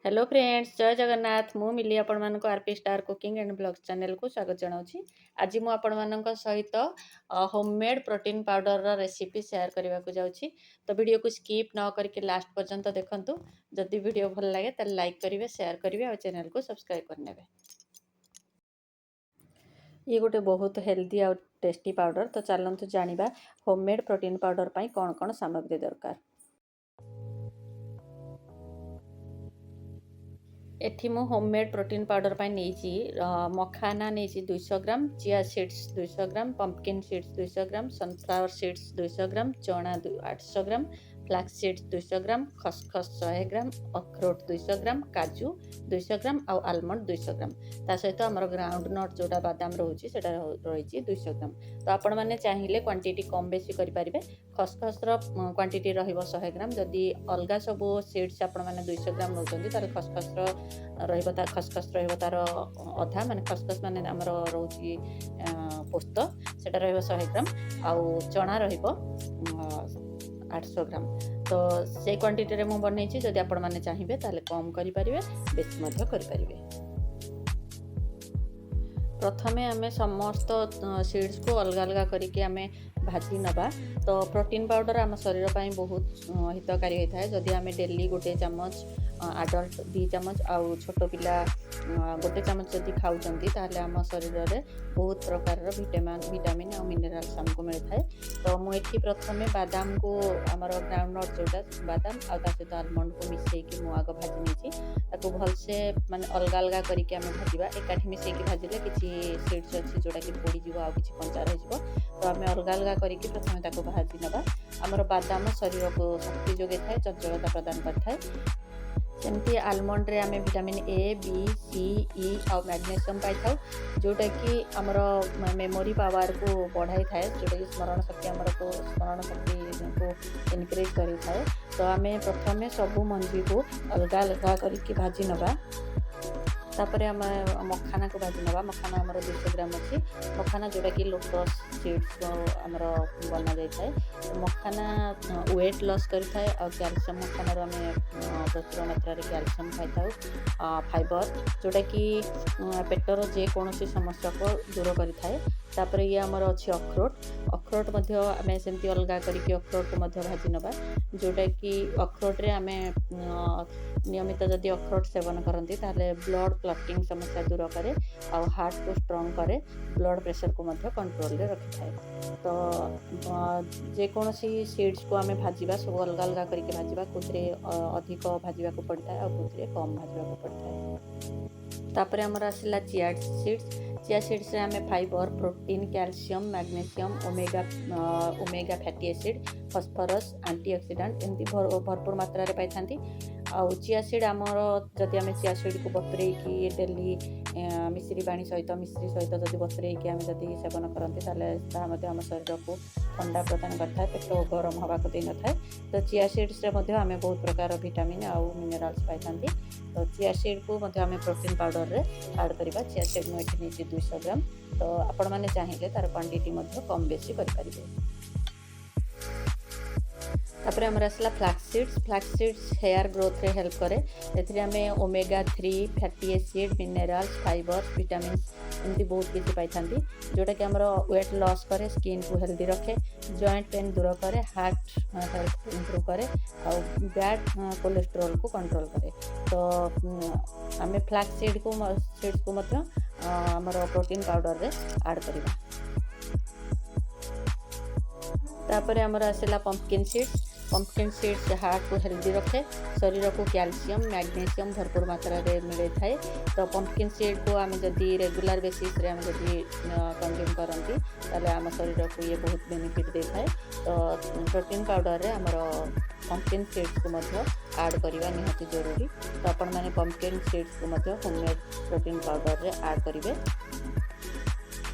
Hello friends, ଜୟ ଜଗନ୍ନାଥ। ମୁଁ ମିଲି ଆପଣମାନଙ୍କୁ ଆର୍ P star cooking and blogs ଚ୍ୟାନେଲକୁ ସ୍ୱାଗତ ଜଣାଉଛି। ଆଜି ମୁଁ ଆପଣମାନଙ୍କ ସହିତ ହୋମମେଡ଼୍ ପ୍ରୋଟିନ୍ ପାଉଡ଼ରର ରେସିପି ସେୟାର କରିବାକୁ ଯାଉଛି। ତ ଭିଡ଼ିଓକୁ ସ୍କିପ୍ ନ କରିକି ଲାଷ୍ଟ ପର୍ଯ୍ୟନ୍ତ ଦେଖନ୍ତୁ। ଯଦି ଭିଡ଼ିଓ ଭଲ ଲାଗେ, ତାହେଲେ ଲାଇକ୍ କରିବେ, ସେୟାର କରିବେ ଆଉ ଚ୍ୟାନେଲକୁ ସବସ୍କ୍ରାଇବ୍ କରିନେବେ। ଇଏ ଗୋଟେ ବହୁତ ହେଲ୍ଦି ଆଉ ଟେଷ୍ଟି ପାଉଡ଼ର। ତ ଚାଲନ୍ତୁ ଜାଣିବା, ହୋମମେଡ଼୍ ପ୍ରୋଟିନ୍ ପାଉଡ଼ର ପାଇଁ କ'ଣ କ'ଣ ସାମଗ୍ରୀ ଦରକାର। ଏଠି ମୁଁ ହୋମମେଡ଼୍ ପ୍ରୋଟିନ୍ ପାଉଡ଼ର ପାଇଁ ନେଇଛି, ମଖାନା ନେଇଛି 200 ଗ୍ରାମ, ଚିଆ ସିଡ଼୍ସ 200 ଗ୍ରାମ, ପମ୍ପକିନ୍ ସିଡ଼୍ସ 200 ଗ୍ରାମ, ସନଫ୍ଲାୱାର ସିଡ଼୍ସ 200 ଗ୍ରାମ, ଚଣା 800 ଗ୍ରାମ, ଫ୍ଲାକ୍ସ ସିଡ଼୍ସ 200 ଗ୍ରାମ, ଖସଖସ 100 ଗ୍ରାମ, ଅଖରୋଟ 200 ଗ୍ରାମ, କାଜୁ 200 ଗ୍ରାମ ଆଉ ଆଲମଣ୍ଡ 200 ଗ୍ରାମ। ତା ସହିତ ଆମର ଗ୍ରାଉଣ୍ଡ ନଟ୍ ଯେଉଁଟା ବାଦାମ ରହୁଛି, ସେଇଟା ରହିଛି 200 ଗ୍ରାମ। ତ ଆପଣମାନେ ଚାହିଁଲେ କ୍ୱାଣ୍ଟିଟି କମ୍ ବେଶୀ କରିପାରିବେ। ଖସଖସର କ୍ୱାଣ୍ଟିଟି ରହିବ 100 ଗ୍ରାମ। ଯଦି ଅଲଗା ସବୁ ସିଡ଼୍ସ ଆପଣମାନେ 200 ଗ୍ରାମ ନେଉଛନ୍ତି, ତାହେଲେ ଖସଖସର ରହିବ ତା ଖସଖସ ରହିବ ତାର ଅଧା। ମାନେ ଖସଖସ ମାନେ ଆମର ରହୁଛି ପୋସ୍ତ, ସେଇଟା ରହିବ 100 ଗ୍ରାମ ଆଉ ଚଣା ରହିବ 800 ଗ୍ରାମ। ତ ସେଇ କ୍ୱାଣ୍ଟିଟିରେ ମୁଁ ବନେଇଛି। ଯଦି ଆପଣମାନେ ଚାହିଁବେ, ତାହେଲେ କମ୍ କରିପାରିବେ, ବେଶୀ ମଧ୍ୟ କରିପାରିବେ। ପ୍ରଥମେ ଆମେ ସମସ୍ତ ସିଡ଼୍ସକୁ ଅଲଗା ଅଲଗା କରିକି ଆମେ ଭାଜି ନେବା। ତ ପ୍ରୋଟିନ୍ ପାଉଡ଼ର ଆମ ଶରୀର ପାଇଁ ବହୁତ ହିତକାରୀ ହୋଇଥାଏ। ଯଦି ଆମେ ଡେଲି ଗୋଟେ ଚାମଚ, ଆଡ଼ଲ୍ଟ 2 ଚାମଚ ଆଉ ଛୋଟ ପିଲା ଗୋଟେ ଚାମଚ ଯଦି ଖାଉଛନ୍ତି, ତାହେଲେ ଆମ ଶରୀରରେ ବହୁତ ପ୍ରକାରର ଭିଟାମିନ୍ ଆଉ ମିନେରାଲ୍ସ ଆମକୁ ମିଳିଥାଏ। ତ ମୁଁ ଏଠି ପ୍ରଥମେ ବାଦାମକୁ, ଆମର ଗ୍ରାଉଣ୍ଡ ନଟ୍ ଯେଉଁଟା ବାଦାମ, ଆଉ ତା ସହିତ ଆଲମଣ୍ଡକୁ ମିଶାଇକି ମୁଁ ଆଗ ଭାଜି ନେଇଛି। ତାକୁ ଭଲସେ ମାନେ ଅଲଗା ଅଲଗା କରିକି ଆମେ ଭାଜିବା। ଏକାଠି ମିଶାଇକି ଭାଜିଲେ କିଛି ସିଡ଼୍ସ ଅଛି ଯେଉଁଟାକି ପୋଡ଼ିଯିବ ଆଉ କିଛି କଞ୍ଚା ରହିଯିବ। ତ ଆମେ ଅଲଗା ଅଲଗା କରିକି ପ୍ରଥମେ ତାକୁ ଭାଜି ନେବା। ଆମର ବାଦାମ ଶରୀରକୁ ଶକ୍ତି ଯୋଗାଇଥାଏ, ଚଞ୍ଚଳତା ପ୍ରଦାନ କରିଥାଏ। ସେମିତି ଆଲମଣ୍ଡରେ ଆମେ ଭିଟାମିନ୍ ଏ, ବି, ସି, ଇ ଆଉ ମ୍ୟାଗ୍ନେସିୟମ୍ ପାଇଥାଉ, ଯେଉଁଟାକି ଆମର ମେମୋରି ପାୱାରକୁ ବଢ଼ାଇଥାଏ, ଯେଉଁଟାକି ସ୍ମରଣ ଶକ୍ତି ଆମରକୁ ସ୍ମରଣ ଶକ୍ତିକୁ ଇନକ୍ରିଜ୍ କରିଥାଏ। ତ ଆମେ ପ୍ରଥମେ ସବୁ ମଞ୍ଜିକୁ ଅଲଗା ଅଲଗା କରିକି ଭାଜି ନେବା। ତାପରେ ଆମେ ମଖାନାକୁ ଭାଜି ନେବା। ମଖାନା ଆମର 200 ଗ୍ରାମ ଅଛି। ମଖାନା ଯେଉଁଟାକି ଲୋଟସ୍ ସିଡ଼୍ସ ଆମର ବନାଯାଇଥାଏ। ମଖାନା ୱେଟ୍ ଲସ୍ କରିଥାଏ ଆଉ କ୍ୟାଲସିୟମ୍, ମଖାନାରୁ ଆମେ ପ୍ରଚୁର ମାତ୍ରାରେ କ୍ୟାଲସିୟମ୍ ପାଇଥାଉ, ଫାଇବର, ଯେଉଁଟାକି ପେଟର ଯେକୌଣସି ସମସ୍ୟାକୁ ଦୂର କରିଥାଏ। ତାପରେ ଇଏ ଆମର ଅଛି ଅଖରୋଟ। ଅଖରୋଟ ମଧ୍ୟ ଆମେ ସେମିତି ଅଲଗା କରିକି ଅଖରୋଟକୁ ମଧ୍ୟ ଭାଜି ନେବା, ଯେଉଁଟାକି ଅଖରୋଟରେ ଆମେ ନିୟମିତ ଯଦି ଅଖରୋଟ ସେବନ କରନ୍ତି, ତାହେଲେ ବ୍ଲଡ଼ କ୍ଲଟିଂ ସମସ୍ୟା ଦୂର କରେ ଆଉ ହାର୍ଟକୁ ଷ୍ଟ୍ରଙ୍ଗ କରେ, ବ୍ଲଡ଼ ପ୍ରେସରକୁ ମଧ୍ୟ କଣ୍ଟ୍ରୋଲରେ ରଖିଥାଏ। ତ ଯେକୌଣସି ସିଡ଼୍ସକୁ ଆମେ ଭାଜିବା, ସବୁ ଅଲଗା ଅଲଗା କରିକି ଭାଜିବା। କେଉଁଥିରେ ଅଧିକ ଭାଜିବାକୁ ପଡ଼ିଥାଏ ଆଉ କେଉଁଥିରେ କମ୍ ଭାଜିବାକୁ ପଡ଼ିଥାଏ। ତାପରେ ଆମର ଆସିଲା ଚିଆ ସିଡ଼୍ସ। ଚିଆ ସିଡ଼୍ସରେ ଆମେ fibre, protein, calcium, magnesium, omega fatty acid, phosphorus, antioxidant ଏମିତି ଭରପୁର ମାତ୍ରାରେ ପାଇଥାନ୍ତି। ଆଉ ଚିଆ ସିଡ଼୍ ଆମର, ଯଦି ଆମେ ଚିଆ ସିଡ଼୍କୁ ବତୁରେଇକି ଡେଲି ମିଶ୍ରି ପାଣି ସହିତ, ମିଶ୍ରି ସହିତ ଯଦି ବତୁରେଇକି ଆମେ ଯଦି ସେବନ କରନ୍ତି, ତାହେଲେ ତାହା ମଧ୍ୟ ଆମ ଶରୀରକୁ ଥଣ୍ଡା ପ୍ରଦାନ କରିଥାଏ, ପେଟ ଗରମ ହେବାକୁ ଦେଇନଥାଏ। ତ ଚିଆ ସିଡ଼୍ସରେ ମଧ୍ୟ ଆମେ ବହୁତ ପ୍ରକାର ଭିଟାମିନ୍ ଆଉ ମିନେରାଲ୍ସ ପାଇଥାନ୍ତି। ତ ଚିଆ ସିଡ଼୍କୁ ମଧ୍ୟ ଆମେ ପ୍ରୋଟିନ୍ ପାଉଡ଼ରରେ ଆଡ଼୍ କରିବା। ଚିଆ ସିଡ଼୍ ମୁଁ ଏଠି ନେଇଛି 200 ଗ୍ରାମ। ତ ଆପଣମାନେ ଚାହିଁଲେ ତା'ର କ୍ୱାଣ୍ଟିଟି ମଧ୍ୟ କମ୍ ବେଶୀ କରିପାରିବେ। ତାପରେ ଆମର ଆସିଲା ଫ୍ଲାକ୍ସ ସିଡ଼୍ସ। ଫ୍ଲାକ୍ସ ସିଡ଼୍ସ ହେୟାର ଗ୍ରୋଥରେ ହେଲ୍ପ କରେ। ଏଥିରେ ଆମେ omega 3 fatty acid, minerals, fibres, vitamins ଏମିତି ବହୁତ କିଛି ପାଇଥାନ୍ତି, ଯେଉଁଟାକି ଆମର ୱେଟ୍ ଲସ୍ କରେ, ସ୍କିନ୍କୁ ହେଲ୍ଦି ରଖେ, ଜଏଣ୍ଟ ପେନ୍ ଦୂର କରେ, ହାର୍ଟ ହେଲ୍ଥ ଇମ୍ପ୍ରୁଭ୍ କରେ ଆଉ ବ୍ୟାଡ୍ କୋଲେଷ୍ଟ୍ରୋଲକୁ କଣ୍ଟ୍ରୋଲ କରେ। ତ ଆମେ ଫ୍ଲାକ୍ସ ସିଡ଼୍ସକୁ ମଧ୍ୟ ଆମର ପ୍ରୋଟିନ୍ ପାଉଡ଼ରରେ ଆଡ଼୍ କରିବା। ତାପରେ ଆମର ଆସିଲା ପମ୍ପକିନ୍ ସିଡ଼୍ସ। ପମ୍ପକିନ୍ ସିଡ଼୍ସ ହାର୍ଟକୁ ହେଲ୍ଦି ରଖେ, ଶରୀରକୁ କ୍ୟାଲସିୟମ୍, ମ୍ୟାଗ୍ନେସିୟମ୍ ଭରପୁର ମାତ୍ରାରେ ମିଳିଥାଏ। ତ ପମ୍ପକିନ୍ ସିଡ଼୍କୁ ଆମେ ଯଦି ରେଗୁଲାର ବେସିସ୍ରେ ଆମେ ଯଦି କନଜ୍ୟୁମ୍ କରନ୍ତି, ତାହେଲେ ଆମ ଶରୀରକୁ ଇଏ ବହୁତ ବେନିଫିଟ୍ ଦେଇଥାଏ। ତ ପ୍ରୋଟିନ୍ ପାଉଡ଼ରରେ ଆମର ପମ୍ପକିନ୍ ସିଡ଼୍ସକୁ ମଧ୍ୟ ଆଡ଼୍ କରିବା ନିହାତି ଜରୁରୀ। ତ ଆପଣମାନେ ପମ୍ପକିନ୍ ସିଡ଼୍ସକୁ ମଧ୍ୟ ହୋମମେଡ଼୍ ପ୍ରୋଟିନ୍ ପାଉଡ଼ରରେ ଆଡ଼୍ କରିବେ।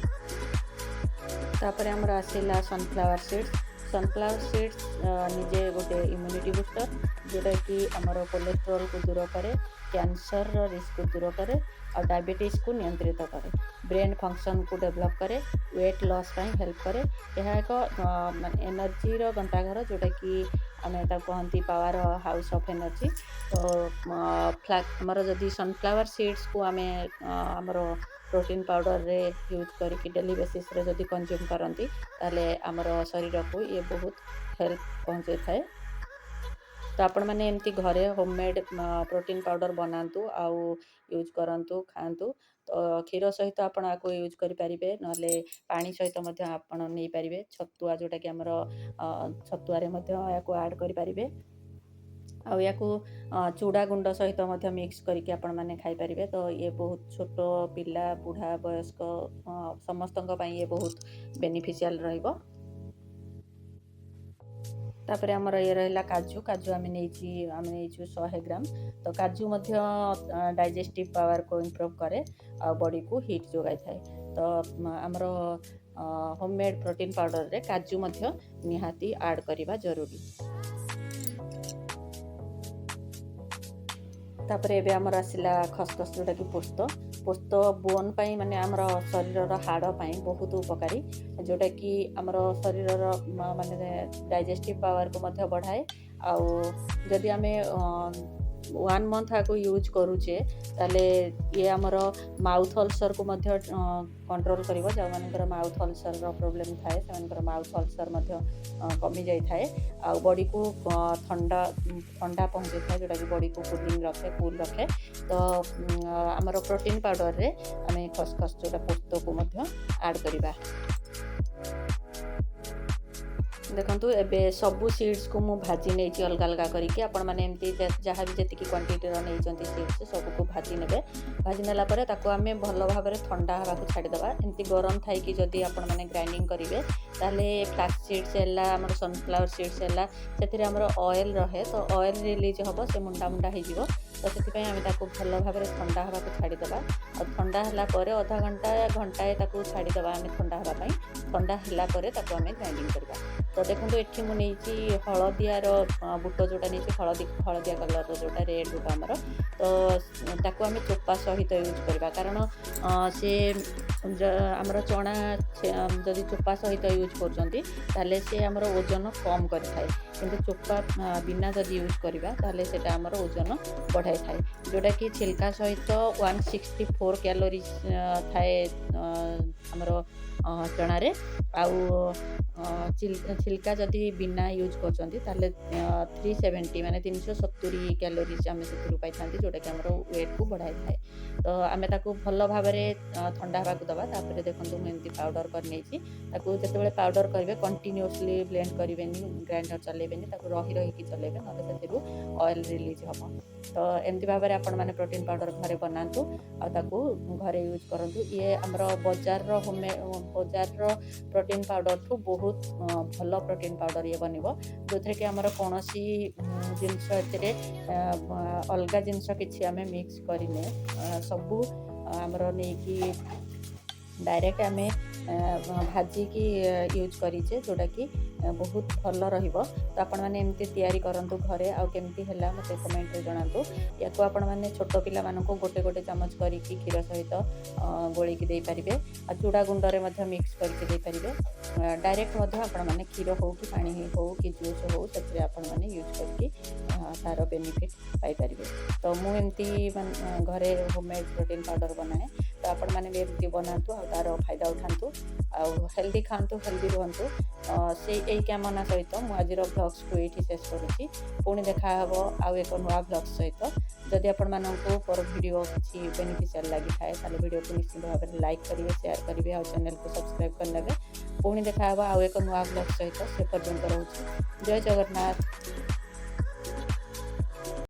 ତାପରେ ଆମର ଆସିଲା ସନଫ୍ଲାୱାର ସିଡ଼୍ସ। ସନଫ୍ଲାୱାର ସିଡ଼୍ସ ନିଜେ ଗୋଟେ ଇମ୍ୟୁନିଟି ବୁଷ୍ଟର, ଯେଉଁଟାକି ଆମର କୋଲେଷ୍ଟ୍ରଲକୁ ଦୂର କରେ, କ୍ୟାନ୍ସରର ରିସ୍କକୁ ଦୂର କରେ ଆଉ ଡାଇବେଟିସ୍କୁ ନିୟନ୍ତ୍ରିତ କରେ, ବ୍ରେନ୍ ଫଙ୍କସନ୍କୁ ଡେଭଲପ୍ କରେ, ୱେଟ୍ ଲସ୍ ପାଇଁ ହେଲ୍ପ କରେ। ଏହା ଏକ ମାନେ ଏନର୍ଜିର ଗନ୍ତାଘର, ଯେଉଁଟାକି ଆମେ ତାକୁ କହନ୍ତି ପାୱାର ହାଉସ୍ ଅଫ୍ ଏନର୍ଜି। ତ ଆମର ଯଦି ସନଫ୍ଲାୱାର ସିଡ଼୍ସକୁ ଆମେ ଆମର ପ୍ରୋଟିନ୍ ପାଉଡ଼ରରେ ୟୁଜ୍ କରିକି ଡେଲି ବେସିସ୍ରେ ଯଦି କନଜ୍ୟୁମ୍ କରନ୍ତି, ତାହେଲେ ଆମର ଶରୀରକୁ ଇଏ ବହୁତ ହେଲ୍ପ ପହଞ୍ଚାଇଥାଏ। ତ ଆପଣମାନେ ଏମିତି ଘରେ ହୋମମେଡ଼୍ ପ୍ରୋଟିନ୍ ପାଉଡ଼ର ବନାନ୍ତୁ ଆଉ ୟୁଜ୍ କରନ୍ତୁ, ଖାଆନ୍ତୁ। ତ କ୍ଷୀର ସହିତ ଆପଣ ଆକୁ ୟୁଜ୍ କରିପାରିବେ, ନହେଲେ ପାଣି ସହିତ ମଧ୍ୟ ଆପଣ ନେଇପାରିବେ। ଛତୁଆ ଯେଉଁଟାକି ଆମର ଛତୁଆରେ ମଧ୍ୟ ଏହାକୁ ଆଡ଼୍ କରିପାରିବେ ଆଉ ୟାକୁ ଚୁଡ଼ା ଗୁଣ୍ଡ ସହିତ ମଧ୍ୟ ମିକ୍ସ କରିକି ଆପଣମାନେ ଖାଇପାରିବେ। ତ ଇଏ ବହୁତ ଛୋଟ ପିଲା, ବୁଢ଼ା, ବୟସ୍କ ସମସ୍ତଙ୍କ ପାଇଁ ଇଏ ବହୁତ ବେନିଫିସିଆଲ୍ ରହିବ। ତାପରେ ଆମର ଇଏ ରହିଲା କାଜୁ। କାଜୁ ଆମେ ନେଇଛୁ 100 ଗ୍ରାମ। ତ କାଜୁ ମଧ୍ୟ ଡାଇଜେଷ୍ଟିଭ୍ ପାୱାରକୁ ଇମ୍ପ୍ରୁଭ୍ କରେ ଆଉ ବଡ଼ିକୁ ହିଟ୍ ଯୋଗାଇଥାଏ। ତ ଆମର ହୋମମେଡ଼୍ ପ୍ରୋଟିନ୍ ପାଉଡ଼ରରେ କାଜୁ ମଧ୍ୟ ନିହାତି ଆଡ଼୍ କରିବା ଜରୁରୀ। ତାପରେ ଏବେ ଆମର ଆସିଲା ଖସଖସ, ଯେଉଁଟାକି ପୋସ୍ତ। ପୋସ୍ତ ବୋନ୍ ପାଇଁ, ମାନେ ଆମର ଶରୀରର ହାଡ଼ ପାଇଁ ବହୁତ ଉପକାରୀ, ଯେଉଁଟାକି ଆମର ଶରୀରର ମାନେ ଡାଇଜେଷ୍ଟିଭ୍ ପାୱାରକୁ ମଧ୍ୟ ବଢ଼ାଏ। ଆଉ ଯଦି ଆମେ ୱାନ୍ ମନ୍ଥ ଆକୁ ୟୁଜ୍ କରୁଛେ, ତାହେଲେ ଇଏ ଆମର ମାଉଥ୍ ଅଲସର୍କୁ ମଧ୍ୟ କଣ୍ଟ୍ରୋଲ୍ କରିବ। ଯେଉଁମାନଙ୍କର ମାଉଥ୍ ଅଲସର୍ର ପ୍ରୋବ୍ଲେମ୍ ଥାଏ, ସେମାନଙ୍କର ମାଉଥ୍ ଅଲସର୍ ମଧ୍ୟ କମିଯାଇଥାଏ ଆଉ ବଡ଼ିକୁ ଥଣ୍ଡା ଥଣ୍ଡା ପହଞ୍ଚାଇଥାଏ, ଯେଉଁଟାକି ବଡ଼ିକୁ କୁଲିଂ ରଖେ, କୁଲ୍ ରଖେ। ତ ଆମର ପ୍ରୋଟିନ୍ ପାଉଡ଼ରରେ ଆମେ ଖସଖସ, ଯେଉଁଟା ପୋସ୍ତକୁ ମଧ୍ୟ ଆଡ଼୍ କରିବା। ଦେଖନ୍ତୁ, ଏବେ ସବୁ ସିଡ଼୍ସକୁ ମୁଁ ଭାଜି ନେଇଛି ଅଲଗା ଅଲଗା କରିକି। ଆପଣମାନେ ଏମିତି ଯାହା ବି ଯେତିକି କ୍ୱାଣ୍ଟିଟିର ନେଇଛନ୍ତି ସିଡ଼୍ସ, ସବୁକୁ ଭାଜି ନେବେ। ଭାଜି ନେଲା ପରେ ତାକୁ ଆମେ ଭଲ ଭାବରେ ଥଣ୍ଡା ହେବାକୁ ଛାଡ଼ିଦେବା। ଏମିତି ଗରମ ଥାଇକି ଯଦି ଆପଣମାନେ ଗ୍ରାଇଣ୍ଡିଙ୍ଗ କରିବେ, ତାହେଲେ ଫ୍ଲାକ୍ସ ସିଡ଼୍ସ ହେଲା, ଆମର ସନଫ୍ଲାୱାର ସିଡ଼୍ସ ହେଲା, ସେଥିରେ ଆମର ଅଏଲ୍ ରହେ, ତ ଅଏଲ୍ ରିଲିଜ୍ ହେବ, ସେ ମୁଣ୍ଡା ମୁଣ୍ଡା ହେଇଯିବ। ତ ସେଥିପାଇଁ ଆମେ ତାକୁ ଭଲ ଭାବରେ ଥଣ୍ଡା ହେବାକୁ ଛାଡ଼ିଦେବା। ଆଉ ଥଣ୍ଡା ହେଲା ପରେ ଅଧା ଘଣ୍ଟା, ଘଣ୍ଟାଏ ତାକୁ ଛାଡ଼ିଦେବା ଆମେ ଥଣ୍ଡା ହେବା ପାଇଁ। ଥଣ୍ଡା ହେଲା ପରେ ତାକୁ ଆମେ ଗ୍ରାଇଣ୍ଡିଙ୍ଗ କରିବା। ତ ଦେଖନ୍ତୁ, ଏଠି ମୁଁ ନେଇଛି ହଳଦିଆର ବୁଟ, ଯେଉଁଟା ନେଇଛି ହଳଦିଆ କଲର୍ର, ଯେଉଁଟା ରେଡ଼୍ ବୁଟ ଆମର। ତ ତାକୁ ଆମେ ଚୋପା ସହିତ ୟୁଜ୍ କରିବା, କାରଣ ସେ ଆମର ଚଣା ଯଦି ଚୋପା ସହିତ ୟୁଜ୍ କରୁଛନ୍ତି, ତାହେଲେ ସେ ଆମର ଓଜନ କମ୍ କରିଥାଏ। କିନ୍ତୁ ଚୋପା ବିନା ଯଦି ୟୁଜ୍ କରିବା, ତାହେଲେ ସେଇଟା ଆମର ଓଜନ ବଢ଼ାଇଥାଏ, ଯେଉଁଟାକି ଛିଲକା ସହିତ 164 କ୍ୟାଲୋରିଜ୍ ଥାଏ ଆମର ଚଣାରେ। ଆଉ ଛିଲକା ଯଦି ବିନା ୟୁଜ୍ କରୁଛନ୍ତି, ତାହେଲେ 370, ମାନେ 370 କ୍ୟାଲୋରିଜ୍ ଆମେ ସେଥିରୁ ପାଇଥାନ୍ତି, ଯେଉଁଟାକି ଆମର ୱେଟ୍କୁ ବଢ଼ାଇଥାଏ। ତ ଆମେ ତାକୁ ଭଲ ଭାବରେ ଥଣ୍ଡା ହେବାକୁ ଦେବା। ତାପରେ ଦେଖନ୍ତୁ, ମୁଁ ଏମିତି ପାଉଡ଼ର କରିନେଇଛି ତାକୁ। ଯେତେବେଳେ ପାଉଡ଼ର କରିବେ, କଣ୍ଟିନ୍ୟୁଅସଲି ବ୍ଲେଣ୍ଡ କରିବେନି, ଗ୍ରାଇଣ୍ଡର ଚଲେଇବେନି, ତାକୁ ରହି ରହିକି ଚଲେଇବେ, ନହେଲେ ସେଥିରୁ ଅଏଲ୍ ରିଲିଜ୍ ହେବ। ତ ଏମିତି ଭାବରେ ଆପଣମାନେ ପ୍ରୋଟିନ୍ ପାଉଡ଼ର ଘରେ ବନାନ୍ତୁ ଆଉ ତାକୁ ଘରେ ୟୁଜ୍ କରନ୍ତୁ। ଇଏ ଆମର ବଜାରର ପ୍ରୋଟିନ୍ ପାଉଡ଼ରଠୁ ବହୁତ ଭଲ ପ୍ରୋଟିନ୍ ପାଉଡ଼ର ଇଏ ବନିବ, ଯେଉଁଥିରେ କି ଆମର କୌଣସି ଜିନିଷ ଏଥିରେ ଅଲଗା ଜିନିଷ କିଛି ଆମେ ମିକ୍ସ କରିନେ। ସବୁ ଆମର ନେଇକି ଡାଇରେକ୍ଟ ଆମେ ଭାଜିକି ୟୁଜ୍ କରିଛେ, ଯେଉଁଟାକି ବହୁତ ଭଲ ରହିବ। ତ ଆପଣମାନେ ଏମିତି ତିଆରି କରନ୍ତୁ ଘରେ ଆଉ କେମିତି ହେଲା ମୋତେ କମେଣ୍ଟରେ ଜଣାନ୍ତୁ। ୟାକୁ ଆପଣମାନେ ଛୋଟ ପିଲାମାନଙ୍କୁ ଗୋଟେ ଗୋଟେ ଚାମଚ କରିକି କ୍ଷୀର ସହିତ ଗୋଳେଇକି ଦେଇପାରିବେ ଆଉ ଚୁଡ଼ା ଗୁଣ୍ଡରେ ମଧ୍ୟ ମିକ୍ସ କରିକି ଦେଇପାରିବେ। ଡାଇରେକ୍ଟ ମଧ୍ୟ ଆପଣମାନେ କ୍ଷୀର ହେଉ କି ପାଣି ହେଉ କି ଜୁସ୍ ହେଉ, ସେଥିରେ ଆପଣମାନେ ୟୁଜ୍ କରିକି ତା'ର ବେନିଫିଟ୍ ପାଇପାରିବେ। ତ ମୁଁ ଏମିତି ମାନେ ଘରେ ହୋମମେଡ଼୍ ପ୍ରୋଟିନ୍ ପାଉଡ଼ର ବନାଏ। ତ ଆପଣମାନେ ବି ଏମିତି ବନାନ୍ତୁ ଆଉ ତା'ର ଫାଇଦା ଉଠାନ୍ତୁ ଆଉ ହେଲ୍ଦି ଖାଆନ୍ତୁ, ହେଲ୍ଦି ରୁହନ୍ତୁ। ସେଇ ଏଇ କାମନା ସହିତ ମୁଁ ଆଜିର ଭ୍ଲଗ୍ସକୁ ଏଇଠି ଶେଷ କରୁଛି। ପୁଣି ଦେଖାହେବ ଆଉ ଏକ ନୂଆ ଭ୍ଲଗ୍ସ ସହିତ। ଯଦି ଆପଣମାନଙ୍କୁ ମୋର ଭିଡ଼ିଓ କିଛି ବେନିଫିସିଆଲ୍ ଲାଗିଥାଏ, ତାହେଲେ ଭିଡ଼ିଓକୁ ନିଶ୍ଚିତ ଭାବରେ ଲାଇକ୍ କରିବେ, ସେୟାର କରିବେ ଆଉ ଚ୍ୟାନେଲକୁ ସବସ୍କ୍ରାଇବ୍ କରିନେବେ। ପୁଣି ଦେଖାହେବ ଆଉ ଏକ ନୂଆ ଭ୍ଲଗ୍ ସହିତ। ସେ ପର୍ଯ୍ୟନ୍ତ ରହୁଛି। ଜୟ ଜଗନ୍ନାଥ।